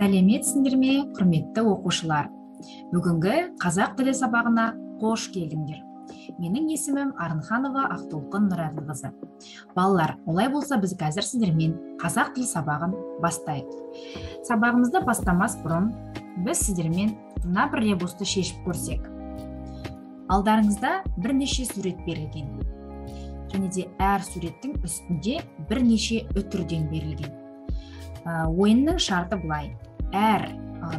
Сәлеметсіңдер ме, құрметті оқушылар? Бүгінгі қазақ тілі сабағына қош келдіңдер. Менің есімім Арынханова Ақтолқын Нұрәділқызы. Балалар, олай болса біз қазір сіздермен қазақ тілі сабағын бастайық. Сабағымызды бастамас бұрын біз сіздермен мына бір ребусты шешіп көрсек. Алдарыңызда бірнеше сурет берілген. Және де әр суреттің үстінде бірнеше үтірден берілген. Ойынның шарты былай. Әр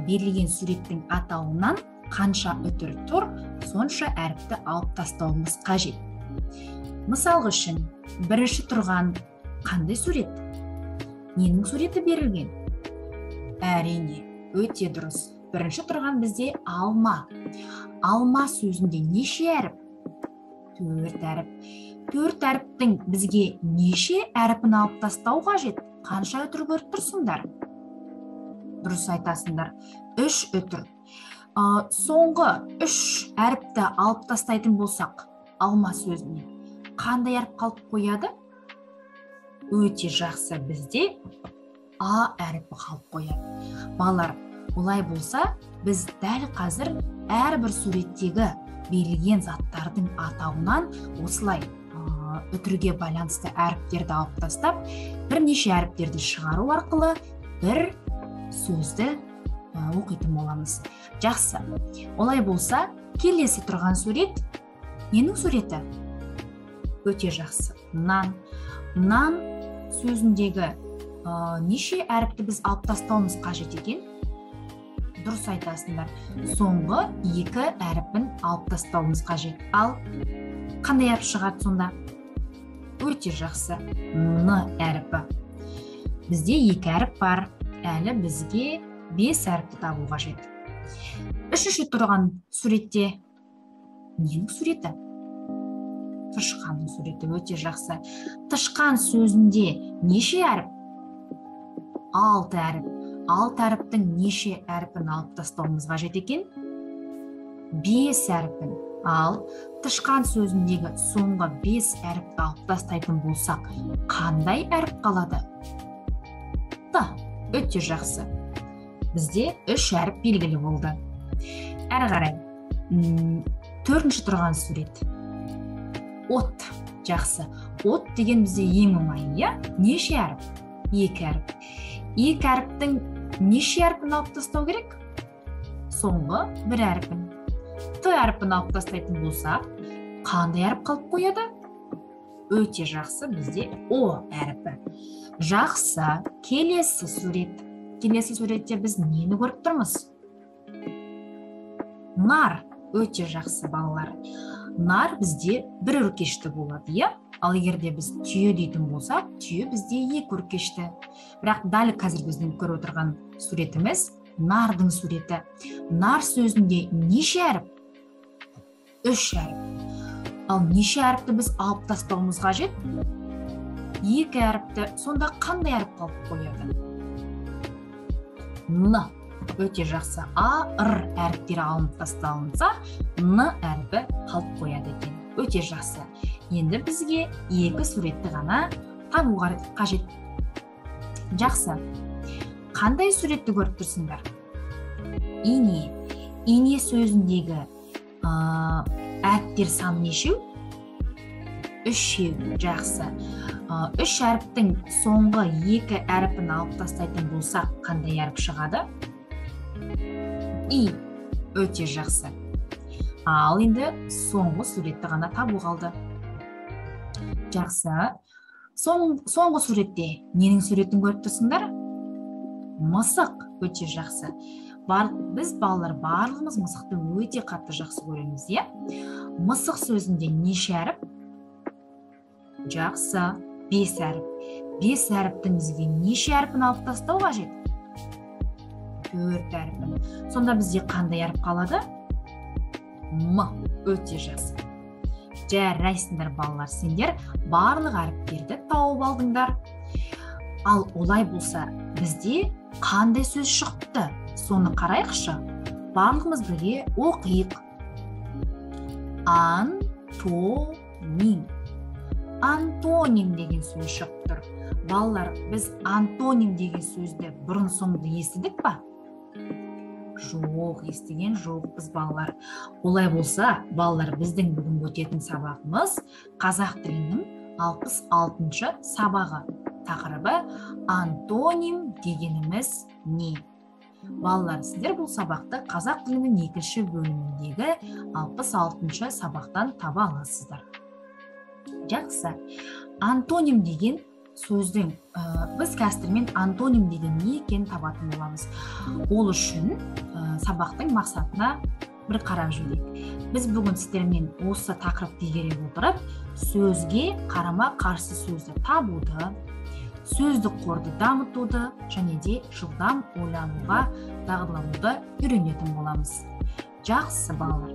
берілген суреттің атауынан қанша үтір тұр, сонша әріпті алып тастауымыз қажет. Мысалға үшін, бірінші тұрған қандай сурет? Ненің суреті берілген? Әрине, өте дұрыс. Бірінші тұрған бізде алма. Алма сөзінде неше әріп? 4 әріп. 4 әріптің бізге неше әріпін алып тастау қажет? Қанша үтір көріп тұрсыңдар? Дұрыс айтасыңдар. 3 үтір. Соңғы 3 әріпті алып тастайтын болсақ, алма сөзінен қандай әріп қалып қояды? Өте жақсы, бізде А әріпі қалып қояды. Балалар, олай болса, біз дәл қазір әрбір суреттегі берілген заттардың атауынан осылай үтірге байланысты әріптерді алып тастап, бірнеше әріптерді шығару арқылы бір сөзді оқитын боламыз. Жақсы. Олай болса, келесі тұрған сурет ненің суреті? Өте жақсы. Нан. Нан сөзіндегі неше әріпті біз алып тастауымыз қажет екен? Дұрыс айтасыңдар. Соңғы 2 әріпін алып тастауымыз қажет. Ал қандай әріп шығады сонда? Өте жақсы. Н әріпі. Бізде 2 әріп бар. Әлі бізге 5 әріпті табу қажет. Үшінші тұрған суретте ненің суреті? Тышқанның суреті. Өте жақсы. Тышқан сөзінде неше әріп? 6 әріп. 6 әріптің неше әріпін алып тастауымыз қажет екен? 5 әріпін. Ал тышқан сөзіндегі соңғы 5 әріпті алып тастайтын болсақ, қандай әріп қалады? Т. Өте жақсы. Бізде 3 әріп белгілі болды. Әрі қарай, төртінші тұрған сурет. От. Жақсы. От деген бізде ең оңай, иә? Неше әріп? 2 әріп. 2 әріптің неше әрпін алып тастау керек? Соңғы 1 әрпін. Т әрпін алып тастайтын болсақ, қандай әріп қалып қояды? Өте жақсы, бізде О әрпі. Жақсы. Келесі сурет. Келесі суретте біз нені көріп тұрмыз? Нар. Өте жақсы, балалар. Нар бізде бір өркешті болады, иә? Ал егер де біз түйе дейтін болсақ, түйе бізде 2 өркешті. Бірақ дәл қазір біздің көріп отырған суретіміз нардың суреті. Нар сөзінде неше әріп? 3 әріп. Ал неше әріпті біз алып тастауымыз қажет? 2 әріпті. Сонда қандай әріп қалып қояды? Н. Өте жақсы. А, Р әріптері алынып тасталынса, Н әрпі қалып қояды екен. Өте жақсы. Енді бізге 2 суретті ғана табу қажет. Жақсы. Қандай суретті көріп тұрсыңдар? Ине. Ине сөзіндегі әріптер саны нешеу? 3-еу. Жақсы. 3 әріптің соңғы 2 әріпін алып тастайтын болсақ, қандай әріп шығады? И. Өте жақсы. Ал енді соңғы суретті ғана табу қалды. Жақсы. Соңғы суретте ненің суретін көріп тұрсыңдар? Мысық. Өте жақсы. Біз балалар барлығымыз мысықты өте қатты жақсы көреміз, иә? Мысық сөзінде неше әріп? Жақсы. 5 әріп. 5 әріптің бізге неше әрпін алып тастау қажет? 4 әрпін. Сонда бізде қандай әріп қалады? М. Өте жақсы. Жарайсыңдар, балалар, сендер барлық әріптерді тауып алдыңдар. Ал олай болса, бізде қандай сөз шықты? Соны қарайықшы. Барлығымыз бірге оқиық. Антоним. Антоним деген сөз шығып тұр. Балалар, біз антоним деген сөзді бұрын соңды естідік па? Жоқ, естіген жоқпыз, балалар. Олай болса, балалар, біздің бүгінгі өтетін сабағымыз қазақ тілінің 66-шы сабағы. Тақырыбы антоним дегеніміз не? Балалар, сіздер бұл сабақты қазақ тілінің екінші бөліміндегі 66-шы сабақтан таба аласыздар. Жақсы. Антоним деген сөздің біз кәсіптермен антоним деген не екенін табатын боламыз. Ол үшін сабақтың мақсатына бір қарап жіберейік. Біз бүгін сіздермен осы тақырыпты игере отырып, сөзге қарама-қарсы сөзді табуды, сөздік қорды дамытуды және де жылдам ойлануға дағдылануды үйренетін боламыз. Жақсы, балалар.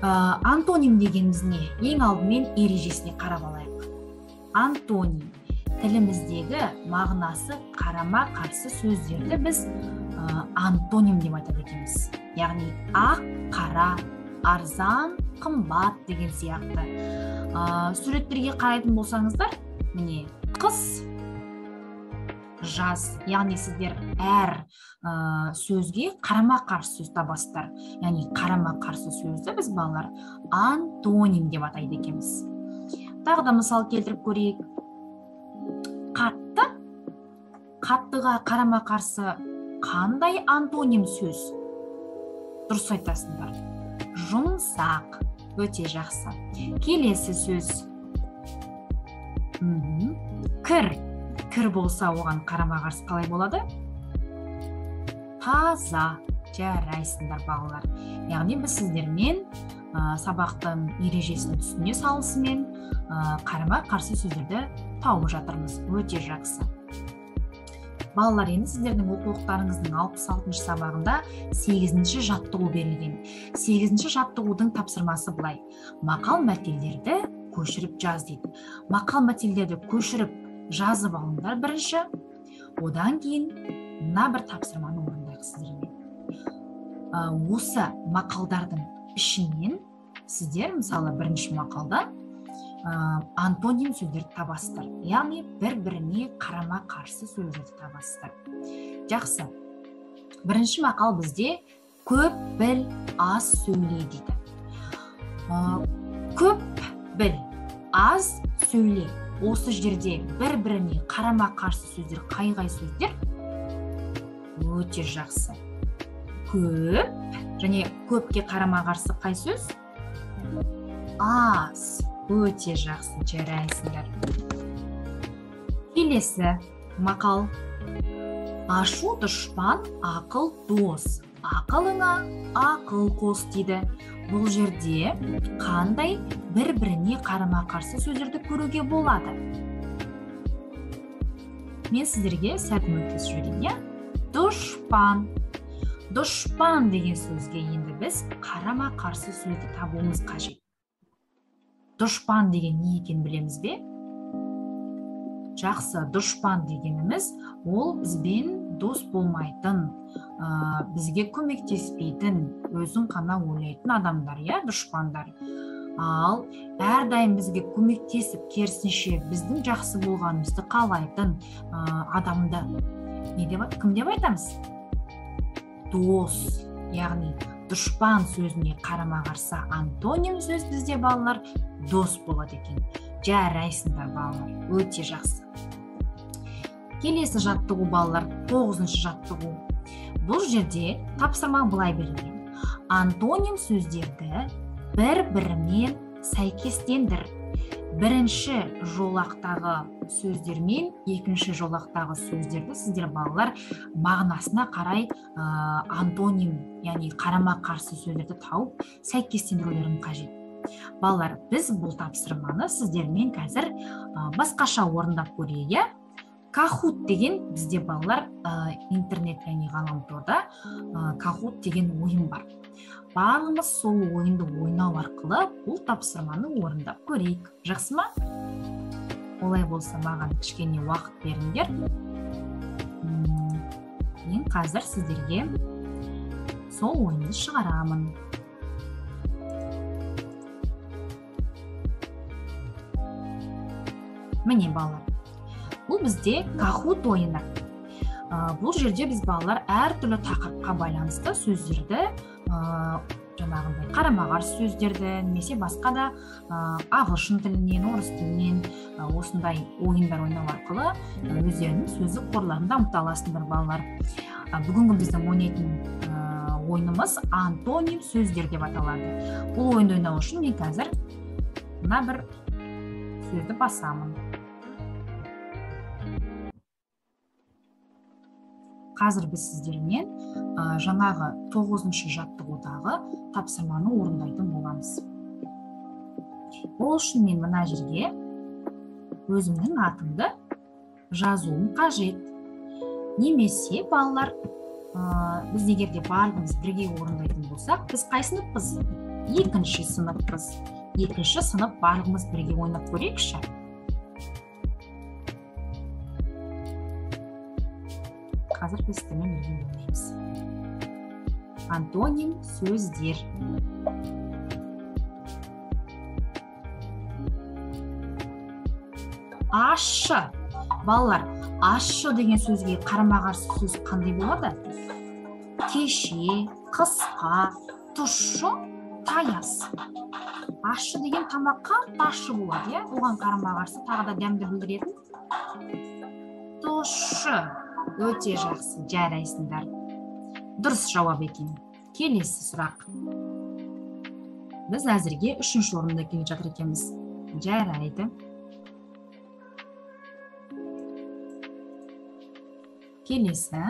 Антоним дегеніміз не? Ең алдымен ережесіне қарап алайық. Антоним тіліміздегі мағынасы қарама-қарсы сөздерді біз антоним деп айтады екенбіз. Яғни ақ, қара, арзан, қымбат деген сияқты. Суреттерге қарайтын болсаңыздар, міне қыс, жаз, яғни сіздер әр сөзге қарама-қарсы сөз табасыздар. Яғни қарама-қарсы сөзді біз, балалар, антоним деп атайды екенбіз. Тағы да мысал келтіріп көрейік. Қатты. Қаттыға қарама-қарсы қандай антоним сөз? Дұрыс айтасыңдар. Жұмсақ. Өте жақсы. Келесі сөз. Кір. Кір болса, оған қарама-қарсы қалай болады? Таза. Жарайсыңдар, балалар. Яғни біз сіздермен сабақтың ережесін түсіне салысымен қарама-қарсы сөздерді тауып жатырмыз. Өте жақсы. Балалар, енді сіздердің оқулықтарыңыздың 66-шы сабағында 8-ші жаттығу берілген. 8-ші жаттығудың тапсырмасы былай. Мақал мәтелдерді көшіріп жаз дейді. Мақал мәтелдерді көшіріп жазып алыңдар бірінші. Одан кейін мына бір тапсырманы орындайық сіздермен. Осы мақалдардың ішінен сіздер, мысалы, бірінші мақалда антоним сөздерді табасыздар. Яғни бір-біріне қарама-қарсы сөздерді табасыздар. Жақсы. Бірінші мақал бізде көп біл, аз сөйле дейді. Көп біл, аз сөйле. Осы жерде бір-біріне қарама-қарсы сөздер қай-қай сөздер? Өте жақсы. Көп және көпке қарама-қарсы қай сөз? Аз. Өте жақсы, жарайсыңдар. Келесі мақал. Ашу дұшпан, ақыл дос. Ақылыңа ақыл қос дейді. Бұл жерде қандай бір-біріне қарама-қарсы сөздерді көруге болады? Мен сіздерге сәл көмектесіп жіберейін, иә? Дұшпан. Дұшпан деген сөзге енді біз қарама-қарсы сөзді табуымыз қажет. Дұшпан деген не екенін білеміз бе? Жақсы, дұшпан дегеніміз ол бізбен дос болмайтын, бізге көмектеспейтін, өзін қана ойлайтын адамдар, иә, дұшпандар. Ал әрдайым бізге көмектесіп, керісінше біздің жақсы болғанымызды қалайтын адамды не деп, кім деп айтамыз? Дос. Яғни дұшпан сөзіне қарама-қарсы антоним сөз бізде, балалар, дос болады екен. Жарайсыңдар, балалар, өте жақсы. Келесі жаттығу, балалар, 9-шы жаттығу. Бұл жерде тапсырма былай берілген. Антоним сөздерді бір-бірімен сәйкестендір. Бірінші жолақтағы сөздермен екінші жолақтағы сөздерді сіздер, балалар, мағынасына қарай антоним, яғни қарама-қарсы сөздерді тауып сәйкестендірулерің қажет. Балалар, біз бұл тапсырманы сіздермен қазір басқаша орындап көрейік, иә? Kahoot деген бізде, балалар, интернет, яғни ғаламторда Kahoot деген ойын бар. Барлығымыз сол ойынды ойнау арқылы бұл тапсырманы орындап көрейік. Жақсы ма? Олай болса, маған кішкене уақыт беріңдер. Мен қазір сіздерге сол ойынды шығарамын. Міне, балалар, бұл бізде Kahoot ойыны. Бұл жерде біз балалар әртүрлі тақырыпқа байланысты сөздерді, жаңағындай қарама-қарсы сөздерді немесе басқа да ағылшын тілінен, орыс тілінен осындай ойындар ойнау арқылы өздерінің сөздік қорларын дамыта аласыңдар балалар. Бүгінгі біздің ойнайтын ойынымыз антоним сөздер деп аталады. Бұл ойынды ойнау үшін мен қазір мына бір сөзді басамын. Қазір біз сіздермен жаңағы 9-шы жаттығудағы тапсырманы орындайтын боламыз. Ол үшін мен мына жерге өзімнің атымды жазуым қажет. Немесе балалар, біз егер де барлығымыз бірге орындайтын болсақ, біз қай сыныппыз? 2-ші сыныппыз. 2-ші сынып барлығымыз бірге ойнап көрейікші. Қазір біз сіздермен бірге ойнаймыз. Антоним сөздер. Ащы. Балалар, ащы деген сөзге қарама-қарсы сөз қандай болады? Кеше, қысқа, тұщы, таяз. Ащы деген тамақ қатты ащы болады, иә? Оған қарама-қарсы тағы да дәмді білдіретін тұщы. Өте жақсы, жарайсыңдар. Дұрыс жауап екен. Келесі сұрақ. Біз әзірге 3-ші орында келе жатыр екенбіз. Жарайды. Келесі.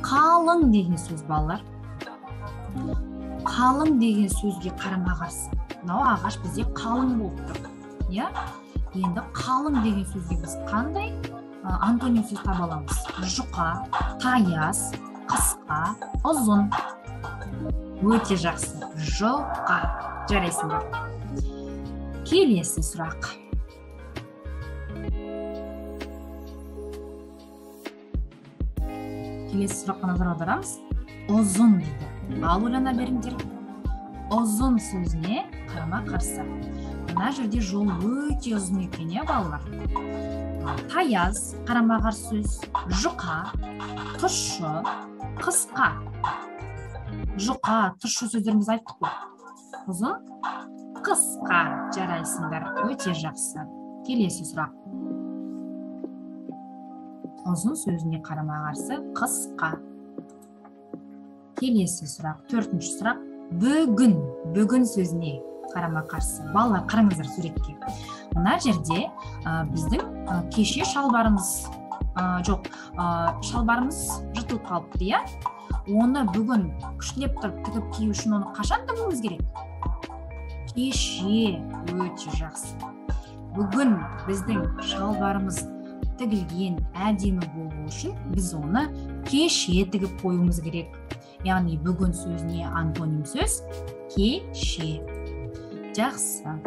Қалың деген сөз балалар. Қалың деген сөзге қарама-қарсы. Мынау ағаш бізде қалың болып тұр. Иә? Енді қалың деген сөзге біз қандай антоним сөз таба аламыз? Жұқа, таяз, қысқа, ұзын. Өте жақсы. Жұқа. Жарайсыңдар. Келесі сұрақ. Келесі сұраққа назар аударамыз. Ұзын дейді. Ал ойлана беріңдер. Ұзын сөзіне қарама-қарсы. Мына жерде жол өте ұзын екен, иә балалар? Таяз қарама-қарсы сөз, жұқа, тұщы, қысқа. Жұқа, тұщы сөздерімізді айттық қой. Ұзын, қысқа. Жарайсыңдар, өте жақсы. Келесі сұрақ. Ұзын сөзіне қарама-қарсы қысқа. Келесі сұрақ, 4-ші сұрақ. Бүгін, бүгін сөзіне қарама-қарсы. Балалар, қараңыздар суретке. Мына жерде біздің кеше шалбарымыз, жоқ, шалбарымыз жыртылып қалыпты, иә? Оны бүгін күштеп тұрып тігіп кию үшін оны қашан тігуіміз керек? Кеше. Өте жақсы. Бүгін біздің шалбарымыз тігілген, әдемі болу үшін біз оны кеше тігіп қоюымыз керек. Яғни бүгін сөзіне антоним сөз кеше. Жақсы.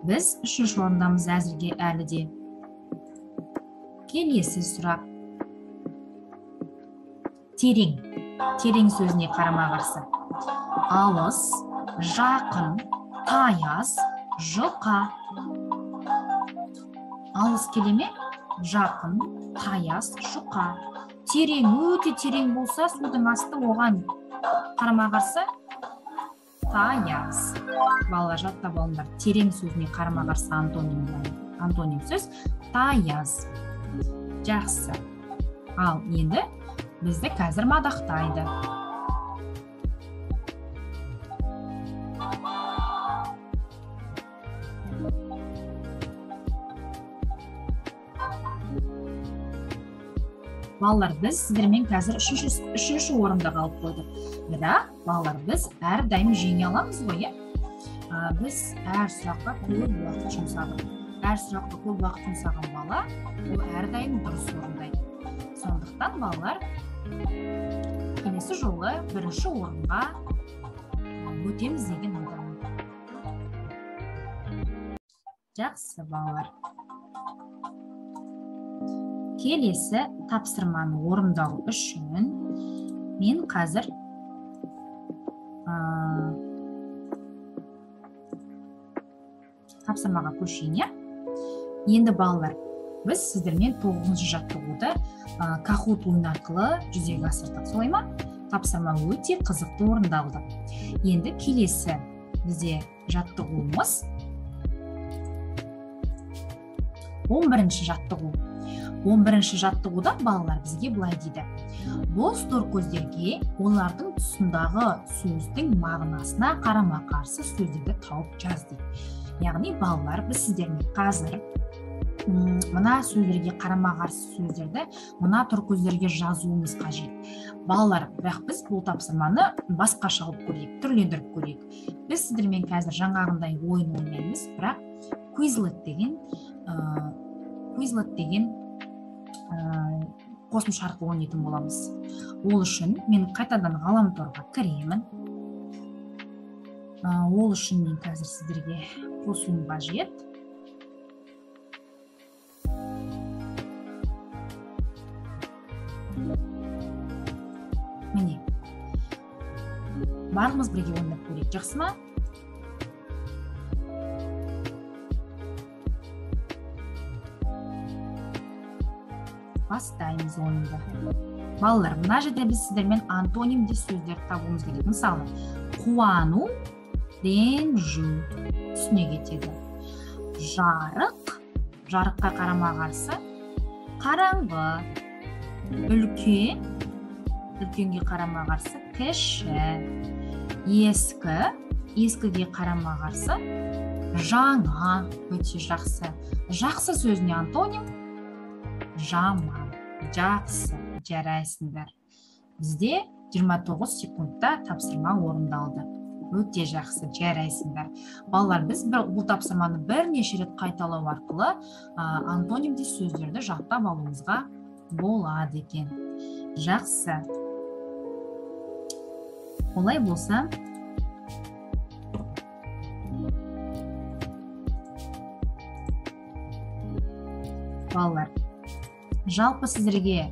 Біз 3-ші орындамыз әзірге әлі де. Келесі сұрақ. Терең. Терең сөзіне қарама-қарсы. Алыс, жақын, таяз, жұқа. Алыс келе ме? Жақын, таяз, жұқа. Терең, өте терең болса, судың асты оған қарама-қарсы таяз. Балалар, жаттап алыңдар. Терең сөзіне қарама-қарсы антоним сөз таяз. Жақсы. Ал енді бізді қазір мадақтайды. Балалар, біз сіздермен қазір үшінші орында қалып қойдық. Бірақ, балалар, біз әрдайым жеңе аламыз ғой, иә? Біз әр сұраққа көп уақыт жұмсадық. Әр сұраққа көп уақыт жұмсаған бала, ол әрдайым дұрыс орындайды. Сондықтан балалар, келесі жолы бірінші орынға өтеміз деген ойдамын. Жақсы, балалар. Келесі тапсырманы орындау үшін мен қазір тапсырмаға көшейін, иә? Енді балалар, Біз сіздермен 9-шы жаттығуды Kahoot ойыны арқылы жүзеге асырдық, солай ма? Тапсырма өте қызықты орындалды. Енді келесі бізде жаттығуымыз 11-ші жаттығу. 11-ші жаттығуда балалар бізге былай дейді. Бос торкөздерге олардың тұсындағы сөздің мағынасына қарама-қарсы сөздерді тауып жаз дейді. Яғни балалар, біз сіздермен қазір мына сөздерге қарама-қарсы сөздерді мына торкөздерге жазуымыз қажет. Балалар, бірақ біз бұл тапсырманы басқаша қылып көрейік, түрлендіріп көрейік. Біз сіздермен қазір жаңағындай ойын ойнаймыз, бірақ Quizlet деген қосымша арқылы ойнайтын боламыз. Ол үшін мен қайтадан ғаламторға кіремін. Ол үшін мен қазір сіздерге қосуым қажет. Міне, барлығымыз бірге ойнап көрейік, жақсы ма? Бастаймыз ойынды. Балалар, мына жерде біз сіздермен антонимді сөздер табуымыз керек. Мысалы, қуану, ренжу түсіне кетеді. Жарық, жарыққа қарама-қарсы, қараңғы, үлкен, үлкенге қарама-қарсы, кіші, ескі, ескіге қарама-қарсы, жаңа, өте жақсы. Жақсы сөзіне антоним жаман. Жақсы, жарайсыңдар. Бізде 29 секундта тапсырма орындалды. Өте жақсы, жарайсыңдар. Балалар, біз бұл тапсырманы бірнеше рет қайталау арқылы антонимді сөздерді жаттап алуымызға болады екен. Жақсы. Олай болса, балалар, жалпы сіздерге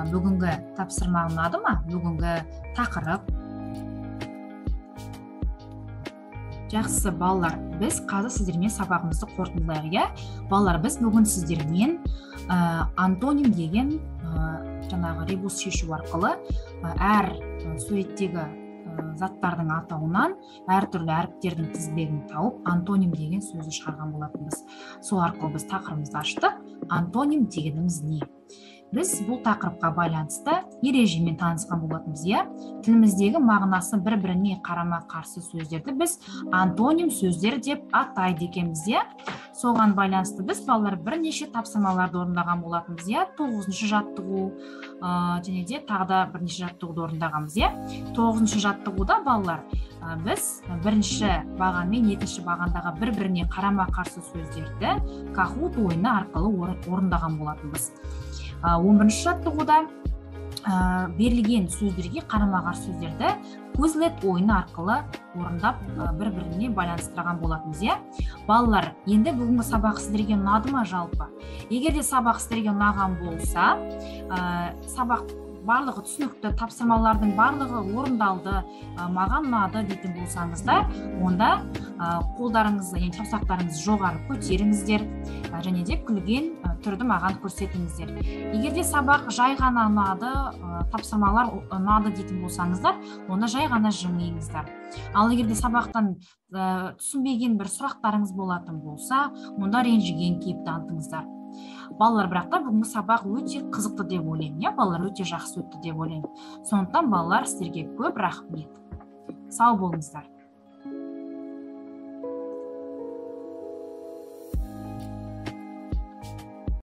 бүгінгі тапсырма ұнады ма? Бүгінгі тақырып? Жақсы, балалар, біз қазір сіздермен сабағымызды қорытындылайық, иә? Балалар, біз бүгін сіздермен антоним деген жаңағы ребус шешу арқылы әр суреттегі заттардың атауынан әртүрлі әріптердің тізбегін тауып, антоним деген сөзді шығарған болатынбыз. Сол арқылы біз тақырыбымызды аштық. Антоним дегеніміз не? Біз бұл тақырыпқа байланысты ережемен танысқан болатынбыз, иә? Тіліміздегі мағынасы бір-біріне қарама-қарсы сөздерді біз антоним сөздер деп атайды екенбіз, иә? Соған байланысты біз балалар бірнеше тапсырмаларды орындаған болатынбыз, иә? 9-шы жаттығу және де тағы да бірнеше жаттығуды орындағанбыз, иә? 9-шы жаттығуда балалар біз бірінші баған мен екінші бағандағы бір-біріне қарама-қарсы сөздерді Kahoot ойыны арқылы орындаған болатынбыз. 11-ші жаттығуда берілген сөздерге қарама-қарсы сөздерді Quizlet ойыны арқылы орындап бір-біріне байланыстырған болатынбыз, иә? Балалар, енді бүгінгі сабақ сіздерге ұнады ма жалпы? Егер де сабақ сіздерге ұнаған болса, сабақ барлығы түсінікті, тапсырмалардың барлығы орындалды, маған ұнады дейтін болсаңыздар, онда қолдарыңызды, яғни саусақтарыңызды жоғары көтеріңіздер және де күлген түрді маған көрсетіңіздер. Егер де сабақ жай ғана ұнады, тапсырмалар ұнады дейтін болсаңыздар, онда жай ғана жымиыңыздар. Ал егер де сабақтан түсінбеген бір сұрақтарыңыз болатын болса, онда ренжіген кейіп танытыңыздар. Балалар, бірақ та бүгінгі сабақ өте қызықты деп ойлаймын, иә, балалар өте жақсы өтті деп ойлаймын. Сондықтан балалар, сіздерге көп рахмет. Сау болыңыздар.